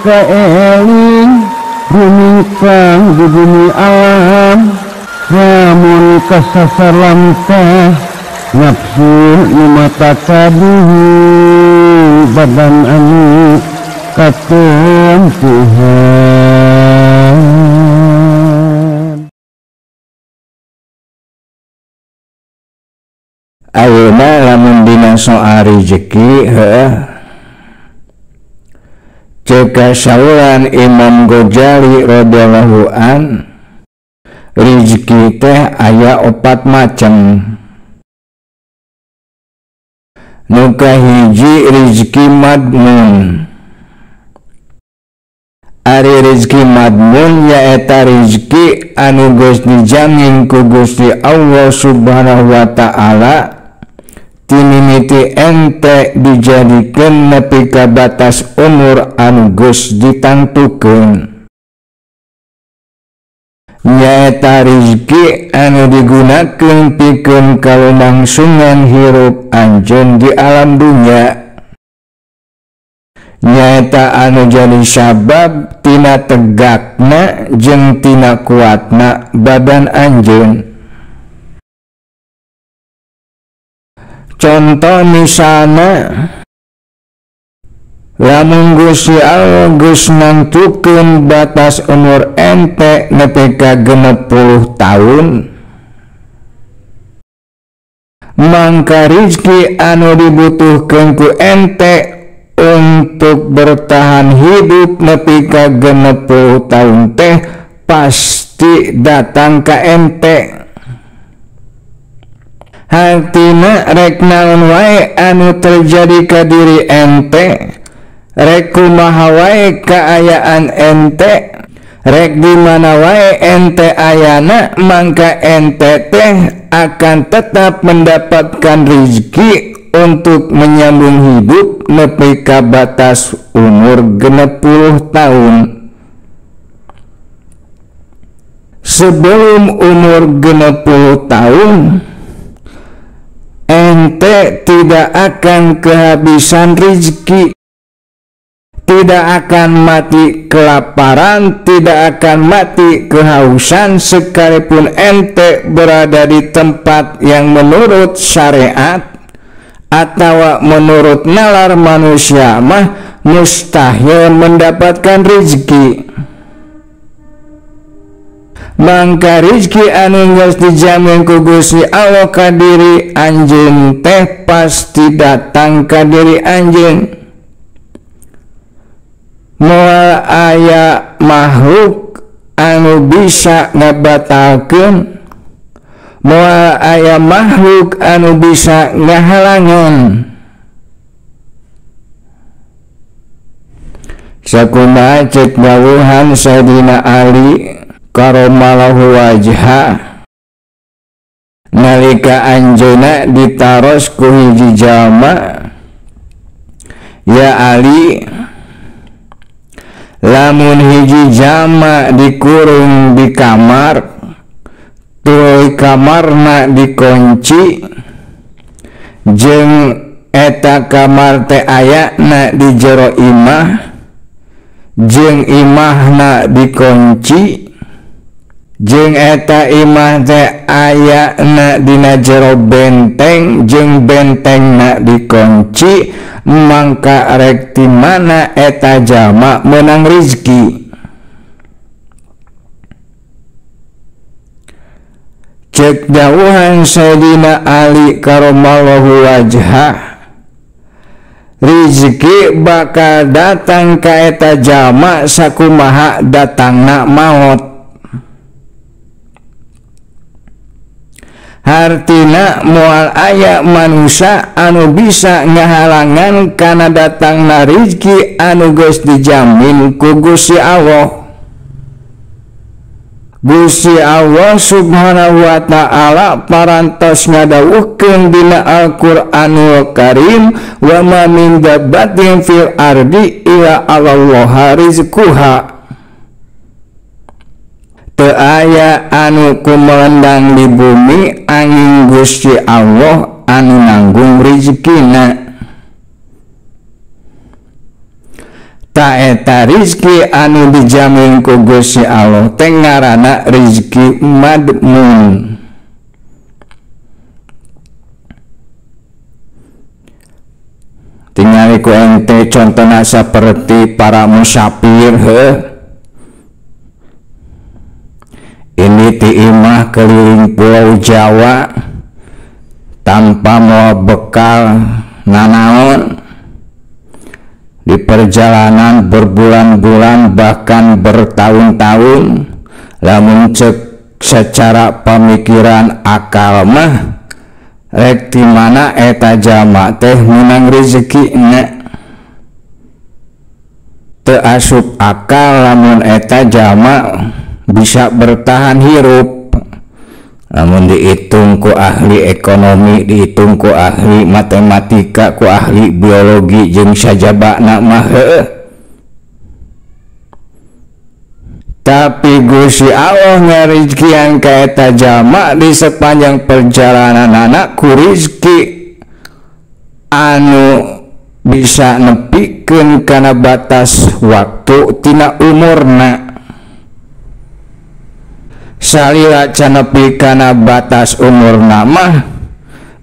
kaeling rumingkang di bumi alam lamun kasasar lamtah nafsu nu mata kaduhu badan anu katempuhan. Ayeuna lamun dina soal rezeki heuh ceuk kasauran Imam Ghazali radhiyallahu an, rezeki teh aya opat macam. Nu kahiji rezeki madmun. Ari rezeki madmun nyaeta rezeki anu geus dijamin ku Gusti Allah Subhanahu wa taala timimiti ente dijadikeun nepi ka batas umur anu geus ditangtukeun. Nyaeta rezeki anu digunakeun pikeun kalangsungan hirup anjeun di alam dunya. Nyaeta anu jadi sabab tina tegakna jeung tina kuatna badan anjeun. Contoh misalna lamun Gusti Allah geus nangtukeun batas umur ente nepi ka 60 tahun, mangka rezeki anu dibutuhkeun ku ente untuk bertahan hidup nepi ka 60 tahun teh pasti datang ka ente. Hartina rek naon wae anu terjadi ka diri ente, rek kumaha wae kaayaan ente, rek di mana wae ente ayana, mangka ente teh akan tetap mendapatkan rezeki untuk menyambung hidup nepi ka batas umur 60 tahun. Sebelum umur 60 tahun ente tidak akan kehabisan rezeki, tidak akan mati kelaparan, tidak akan mati kehausan, sekalipun ente berada di tempat yang menurut syariat atau menurut nalar manusia mah mustahil mendapatkan rezeki. Mangka rezeki anu geus dijamin ku Gusti Allah ka diri anjeun teh pasti datang ka diri anjeun. Moal aya makhluk anu bisa ngabatalkeun, moal aya makhluk anu bisa ngahalangan. Sakumaha ceuk dawuhan Sayyidina Ali karomallahu wajha nalika anjeunna ditaros ku hiji jalma, ya Ali, lamun hiji jalma dikurung di kamar, tuluy kamarna dikunci, jeung eta kamar teh ayana di jero imah, jeung imahna dikunci, jeung eta imah teh ayana dina jero benteng, jeung bentengna dikunci, mangka rek ti mana eta jalma meunang rezeki? Ceuk dawuhan Sayyidina Ali karomallahu wajhah, rezeki bakal datang ka eta jalma sakumaha datangna maot. Hartina moal aya manusia anu bisa ngahalangan kana datangna rezeki anu geus dijamin ku Gusti Allah. Gusti Allah Subhanahu wa ta'ala parantos ngadawuhkeun dina Al-Qur'anul Karim, wa ma min dabbatin fil ardi illa 'alallahi rizquha. Teu aya anu kumelendang di bumi angin Gusti Allah anu nanggung rezekina. Ta eta rizki anu dijamin ku Gusti Allah teh ngaranna rizki madmun. Tingali ku ente contohna saperti para musafir heuh. Ini ti imah keliling Pulau Jawa tanpa mau bekal nanaon, di perjalanan berbulan-bulan bahkan bertahun-tahun. Lamun cek secara pemikiran akal mah rek di mana eta jalma teh menang rezekina, teu asup akal lamun eta jalma bisa bertahan hirup. Lamun dihitung ku ahli ekonomi, dihitung ku ahli matematika, ku ahli biologi jeung sajabana mah heueuh. Tapi Gusti Allah ngarizkian ka eta jalma di sepanjang perjalananana ku rizki anu bisa nepikeun kana batas waktu tina umurna. Salila can nepi kana batas umurna mah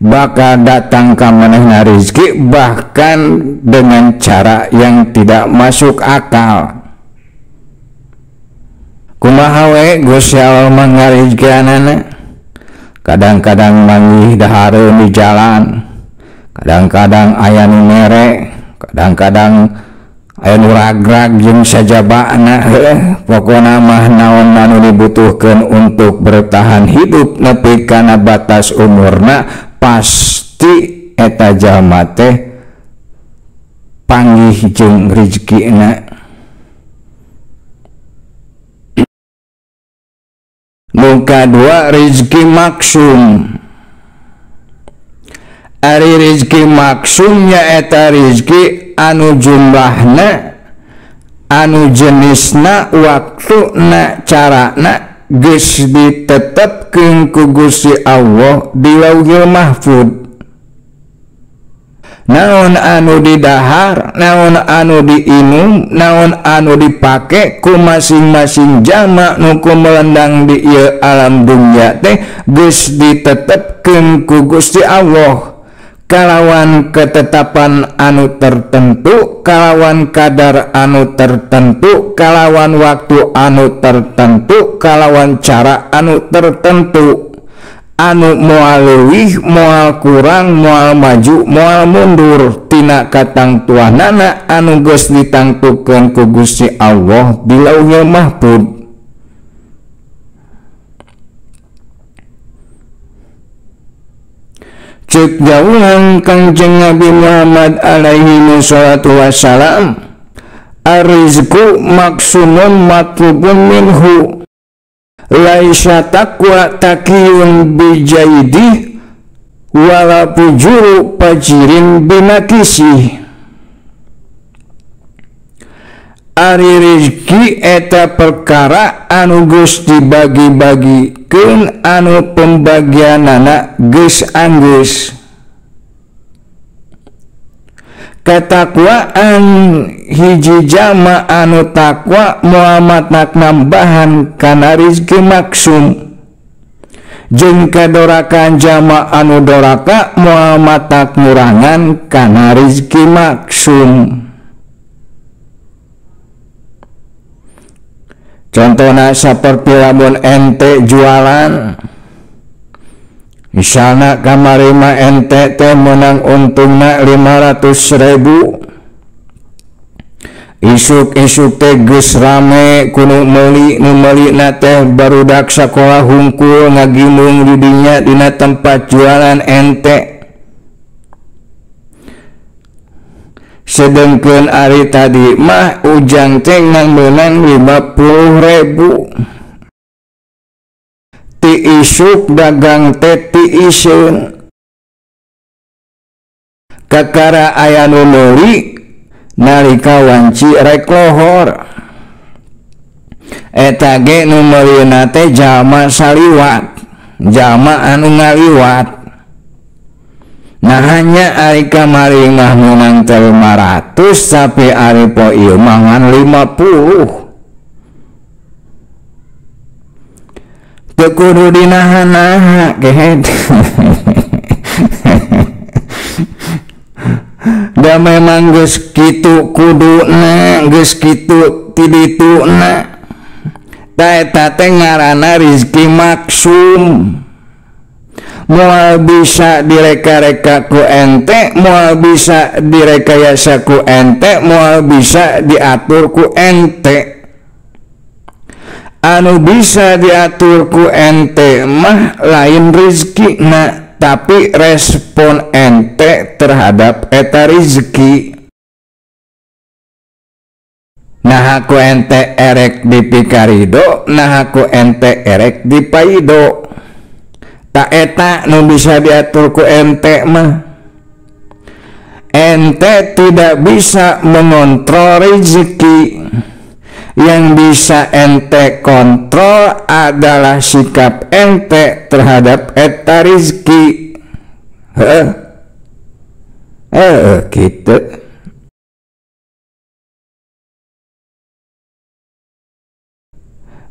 bakal datang ka manehna rizki, bahkan dengan cara yang tidak masuk akal. Kumaha we Gusti Allah mah ngarizkianana? Kadang-kadang manggih dahareun di jalan, kadang-kadang aya nu mere, kadang-kadang aya nu ragrag jeung sajabana heuh. Pokona mah naon anu dibutuhkeun untuk bertahan hidup nepi kana batas umurna, pasti eta jalma teh panggih jeung rezekina. Nu kadua rezeki maksum. Ari rezeki maksum nyaeta rezeki anu jumlahna, anu jenisna, waktuna, carana geus ditetepkeun ku Gusti Allah di Lauhil Mahfud. Naon anu didahar, naon anu diinum, naon anu dipake ku masing-masing jalma nu kumelendang di ieu alam dunya teh geus ditetepkeun ku Gusti Allah kalawan ketetapan anu tertentu, kalawan kadar anu tertentu, kalawan waktu anu tertentu, kalawan cara anu tertentu, anu moal leuwih, moal kurang, moal maju, moal mundur tina katangtuanana anu geus ditangtukeun ku Gusti Allah di Lauhil Mahfud. Cek jauhan Kangjeng Nabi Muhammad alaihi salatu wassalam, ar-rizqu maksumun matlubun minhu, laisa taqwa taqiyun bijaidi wala pujuru pajirin binakisi. Ari rizki eta perkara anu geus dibagi-bagikeun, anu pembagianana geus anggeus. Katakwaan hiji jalma anu takwa moal matak nambahan kana rizki maksum, jeung kadorakan jalma anu doraka moal matak ngurangan kana rizki maksum. Contohna saperti lamun ente jualan, misalna kamari mah ente teh menang untungna 500.000, isuk-isuk teh geus rame ku nu meuli, nu meulina teh barudak sakola hungkul ngagimung di dinya dina tempat jualan ente. Sedengkeun ari tadi mah ujang teh ngan meunang 50.000, ti isuk dagang teh ti iseun, kakara aya nu meuli nalika wanci rek lohor. Eta ge nu meulina teh jalma saliwat, jalma anu ngaliwat. Nah hanya ari kamari mah meunang teh 500 tapi ari poe ieu mah ngan 50. Teu kudu dinahan-nahan kehed. Da memang geus kitu kuduna, geus kitu ti dituna. Ta eta teh ngaranna rizki maksum. Moal bisa direka-reka ku ente, moal bisa direkayasa ku ente, moal bisa diatur ku ente. Anu bisa diatur ku ente mah lain rizkina, tapi respon ente terhadap eta rizki. Nah aku ente erek dipikarido, nah aku ente erek dipaido. Tak eta nu bisa diatur ku ente mah. Ente tidak bisa mengontrol rezeki. Yang bisa ente kontrol adalah sikap ente terhadap eta rizki. Heeh. Gitu.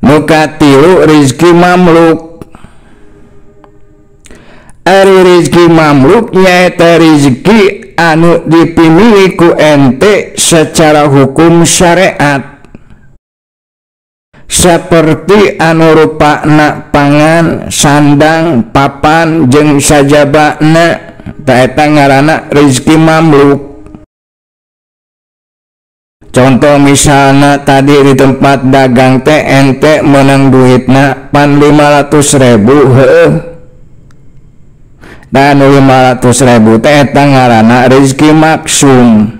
Nu katilu rizki mamluk. Ari rizki mamluk nyaeta rizki anu dipimili ku ente secara hukum syariat. Seperti anu rupana pangan, sandang, papan jeung sajabana, ta eta ngaranna rizki mamluk. Contoh misalna tadi di tempat dagang teh ente menang duitna pan 500.000 heueuh. Dan 500.000 teh eta ngaranna rizki maksum.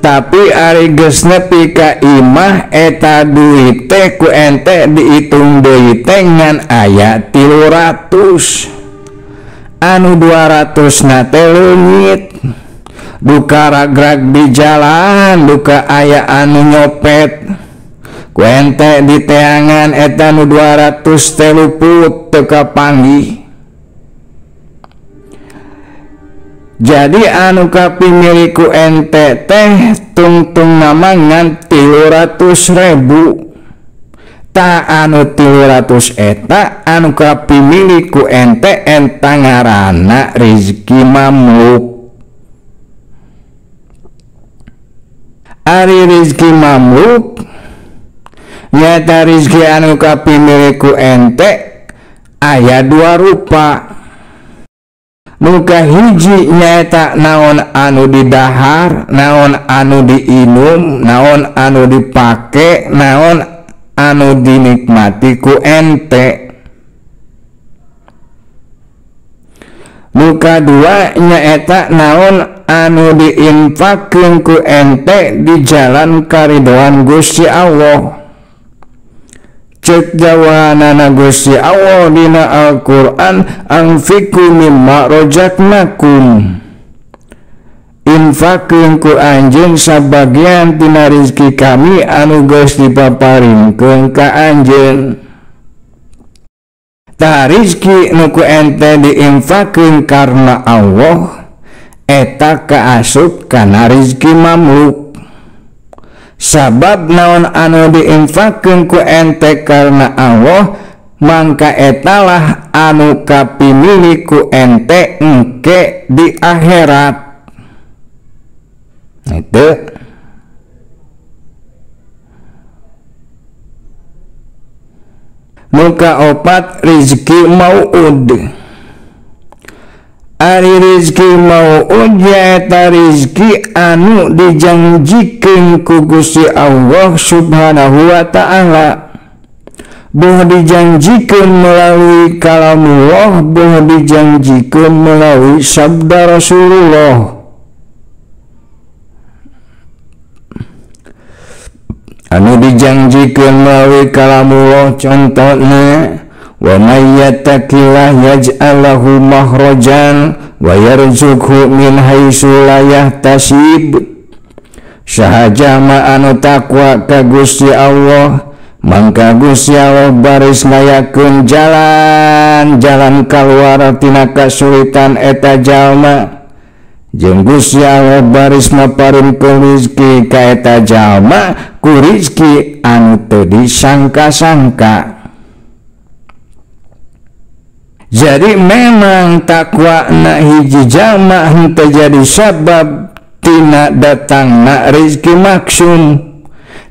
Tapi ari geus nepi ka imah eta duit teh ku ente diitung deui teh ngan aya 300. Anu 200 na teh leungit. Duka ragrag di jalan, duka aya anu nyopet. Ku ente diteangan eta nu 200 teh luput teu kapanggih. Jadi anu kapimili ku ente teh tungtung nama ngan 300.000. Ta anu 300 eta anu kapimili ku ente eta ngaranna rizki mamluk. Ari rizki mamluk nyata rizki anu kapimili ku ente aya dua rupa. Muka hiji nyaeta naon anu didahar, naon anu diinum, naon anu dipake, naon anu dinikmati ku ente. Muka dua nyaeta naon anu diinfakeun ku ente di jalan karidoan Gusti Allah. Cek jawabanana Gusti Allah dina Al-Qur'an, anfiqu mimma razaqnakum. Infakeun ku anjeun sabagian tina rezeki kami anu geus dipaparinkeun ka anjeun. Tah rezeki nu ku ente diinfakeun karena Allah eta kaasup kana rezeki mamluk. Sabab naon anu diinfakeun ku ente karena Allah, mangka etalah anu kapimili ku ente engke di akhirat. Itu muka opat rizki mau'ud. Ari rizki mau'ud nyaeta rizki anu dijanjikeun ku Gusti Allah Subhanahu wa ta'ala. Boh dijanjikeun melalui kalamullah, boh dijanjikeun melalui sabda Rasulullah. Anu dijanjikeun melalui kalamullah contohna, wa may yattaqillah yaj'al lahu makhrajan wa yarzuqhu min haitsu la yahtasib. Saha jalma anu takwa ka Gusti Allah, Mangka Gusti Allah baris ngayakeun jalan-jalan kaluar tina kasulitan eta jalma jeung Gusti Allah baris maparinkeun rezeki ka eta jalma ku rezeki anu teu disangka-sangka. Jadi memang takwa na hiji jalma henteu jadi sabab tina datangna rezeki maksum,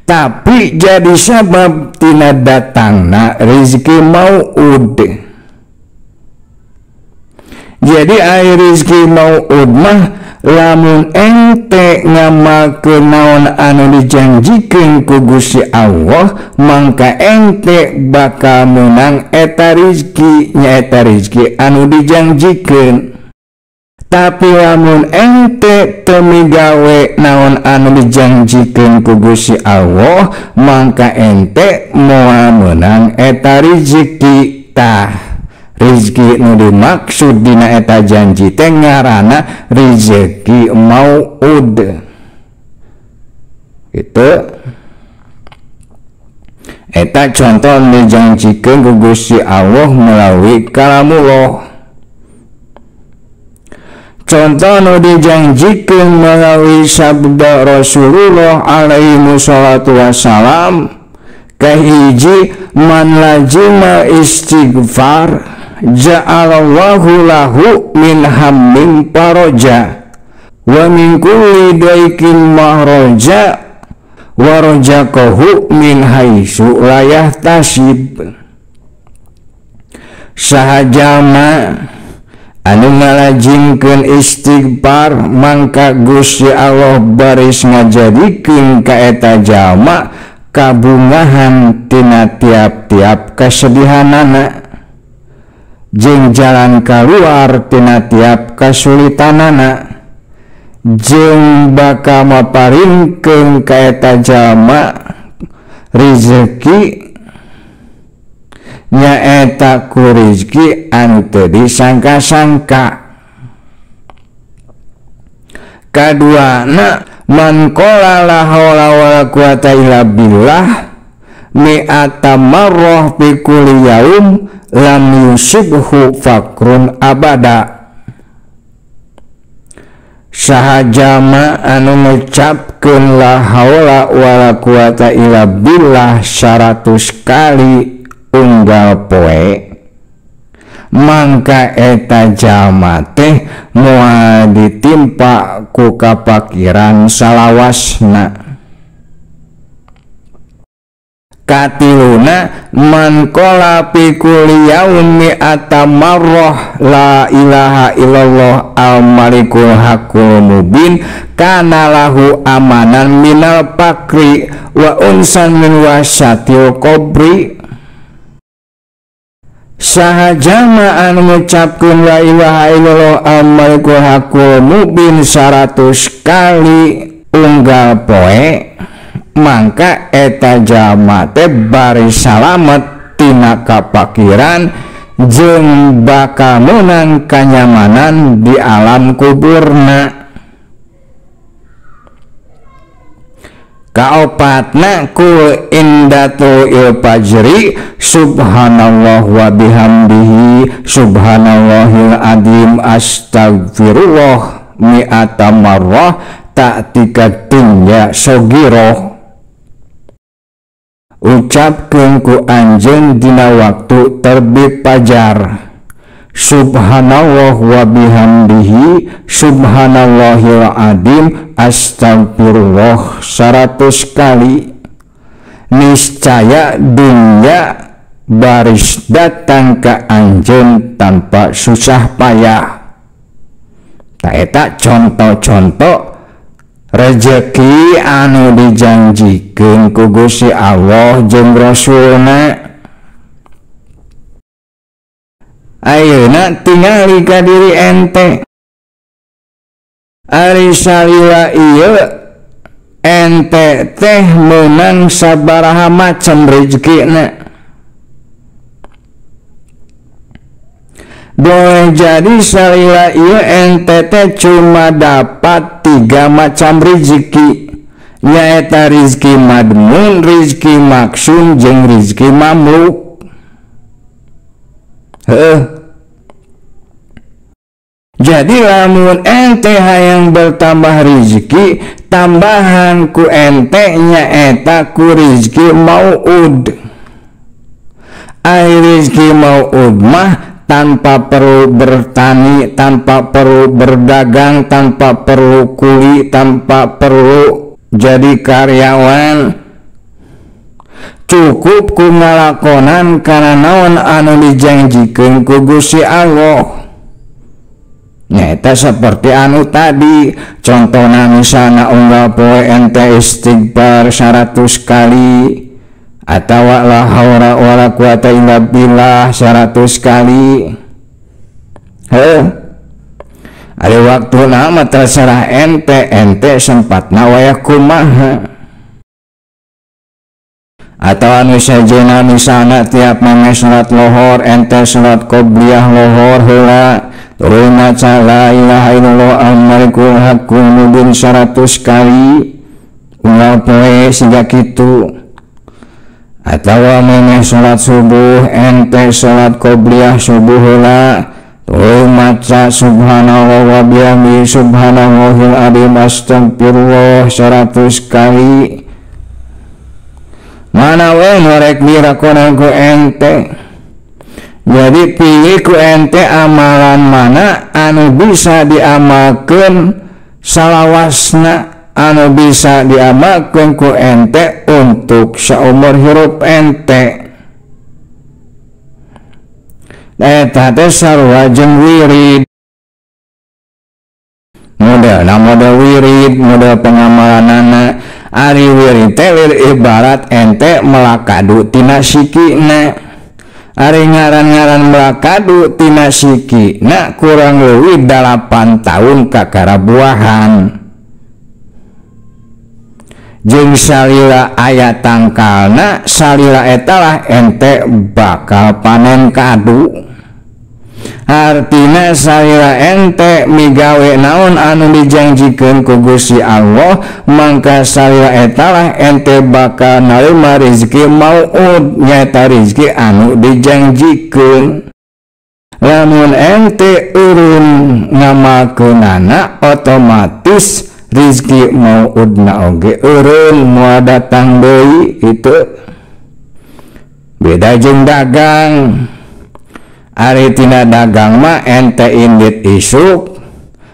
tapi jadi sabab tina datangna rezeki mau'ud. Jadi ai rezeki mau'ud mah lamun ente ngamalkeun naon anu dijanjikeun ku Gusti Allah, mangka ente bakal meunang eta rezeki, nyaeta rezeki anu dijanjikeun. Tapi lamun ente teu migawe naon anu dijanjikeun ku Gusti Allah, mangka ente moal meunang eta rezeki. Tah rezeki nu dimaksud dina eta janji teh ngaranna rezeki mau'ud. Gitu. Eta contoh dijanjikeun ku Gusti Allah melalui kalamullah. Contoh nu dijanjikeun melalui sabda Rasulullah alaihi wassalatu wassalam, kahiji man lazima istighfar ja'alallahu lahu min hammin faraja wa min kulli daikin mahraja wa rajaqahu min haitsu la yahtasib. Saha jalma anu ngalajimkeun istighfar mangka Gusti Allah baris ngajadikeun ka eta jalma kabungahan tina tiap-tiap kesedihanana jeung jalan kaluar tina tiap kasulitanana jeung bakal maparinkeun ka eta jalma rezeki nyaeta ku rezeki anu teu disangka-sangka. Kaduana man qala la haula wala quwata illa billah mi'ata marrah fi kulli yaum lam yusibhu faqrun abada. Saha jalma anu ngucapkeun la haula wala quwata illa billah 100 kali unggal poe, mangka eta jalma teh moal ditimpa ku kapakiran salawasna. Katiluna man qala fi kulli yaumin mi'ata marrah la ilaha illallah al malikul haqqul mubin kana lahu amanan minal fakri wa unsan min wasyatil qabri. Saha jalma anu ngucapkeun la ilaha illallah al malikul haqqul mubin 100 kali unggal poe, mangka eta jalma teh bari salamet tina kapakiran jeung bakal meunang kanyamanan di alam kuburna. Kaopatna ku indatu il fajri subhanallah wa bihamdihi subhanallahil azim astagfirullah mi'ata marrah ta'tika dunya sogiroh. Ucapkeun ku anjeun dina waktu terbit fajar subhanallah wa bihamdihi subhanallahil azim astagfirullah 100 kali, niscaya dunia baris datang ke anjeun tanpa susah payah. Ta eta contoh-contoh rezeki anu dijanjikeun ku Gusti Allah jeung Rasulna. Ayeuna tingali ka diri ente. Ari salila ieu ente teh meunang sabaraha macam rezekina. Boleh jadi salila ieu ente teh cuma dapat 3 macam rezeki, Nyaeta rizki madmun, rizki maksun, jeung rizki mamluk. Heuh. Jadi lamun ente hayang bertambah rizki, tambahan ku ente nyaeta ku rizki mau'ud. Ai rizki mau'ud mah tanpa perlu bertani, tanpa perlu berdagang, tanpa perlu kuli, tanpa perlu jadi karyawan. Cukup ku ngalakonan kana naon anu dijanjikeun ku Gusti Allah. Nyaeta seperti anu tadi, contohna misalna unggal poe ente istighfar 100 kali atawa la haula wala quwata illa billah 100 kali. Heuh. Ari waktuna mah terserah ente, ente sempatna wayah kumaha. Atau anu sajena misalna tiap meme salat lohor ente salat qobliyah lohor heula tuluy maca la ilaha illallah al-malikul haqqul mubin 100 kali unggal poe siga kitu. Atawa memeh salat subuh ente salat qobliyah subuh heula tuluy maca subhanallah wa bihamdihi subhanallahil azim astagfirullah 100 kali. Mana we nu rek dirakonan ku ente. Jadi pilih ku ente amalan mana anu bisa diamalkeun salawasna, anu bisa diamalkeun ku ente untuk saumur hirup ente. Eta teh sarua jeung wirid. Modelna model wirid, model pengamalanana. Ari wirid teh ibarat ente melakadu tina sikina. Ari ngaran-ngaran melakadu tina sikina kurang leuwih 8 tahun kakara buahan. Jeung salila aya tangkalna, salila etalah ente bakal panen kadu. Artina salila ente migawe naon anu dijanjikeun ku Gusti Allah, mangka salila etalah ente bakal narima rezeki mau'ud, nyaeta rezeki anu dijanjikeun. Lamun ente urun ngamalkeunana, otomatis rizki mau'udna oge eureun moal datang deui kitu. Beda jeung dagang. Ari tina dagang mah ente indit isuk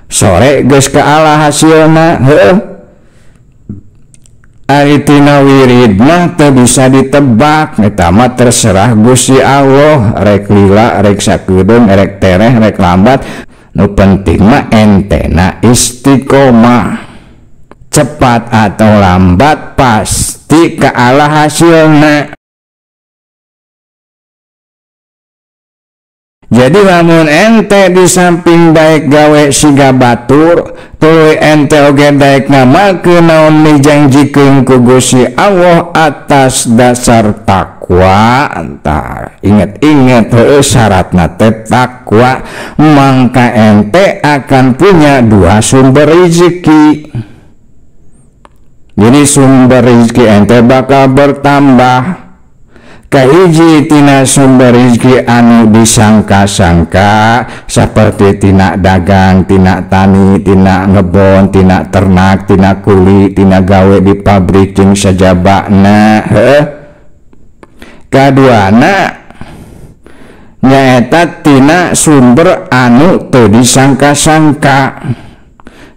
sore geus kaala hasilna. Heuh. Ari tina wirid mah teu bisa ditebak, eta mah terserah Gusti Allah, rek lila, rek sakedeung, rek tereh, rek lambat. Nu penting mah entena istiqomah. Cepat atau lambat pasti kaala hasilna. Jadi lamun ente di samping daek gawe siga batur, tuluy ente oge daek ngamalkeun naon dijanjikeun ku Gusti Allah atas dasar takwa. Entar inget-inget heueuh syaratna teh takwa, mangka ente akan punya dua sumber rezeki. Jadi sumber rezeki ente bakal bertambah. Kahiji tina sumber rezeki anu disangka-sangka seperti tina dagang, tina tani, tina ngebon, tina ternak, tina kuli, tina gawe di pabrik jeung sajabana. Heuh. Kaduana nyaeta tina sumber anu teu disangka-sangka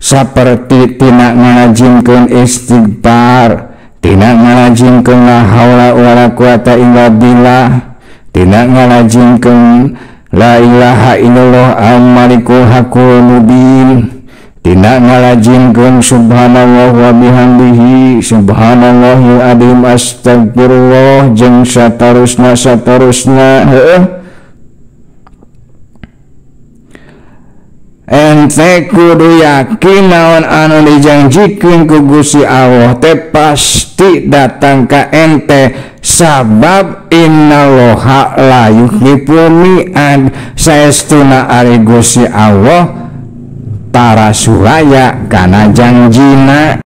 seperti tina ngalajengkeun istighfar, tina ngalajengkeun la haula wala quwata illa billah, tina ngalajengkeun la ilaha illallah al-malikul haqqul mubin, tina ngalajengkeun subhanallah wa bihamdihi subhanallahil azim astagfirullah jeung satarusna satarusna. Heuh. Ente kudu yakin naon anu dijanjikeun ku Gusti Allah teh pasti datang ka ente, sabab innallaha la yukhliful mi'ad, saestuna ari Gusti Allah tara sulaya kana janjina.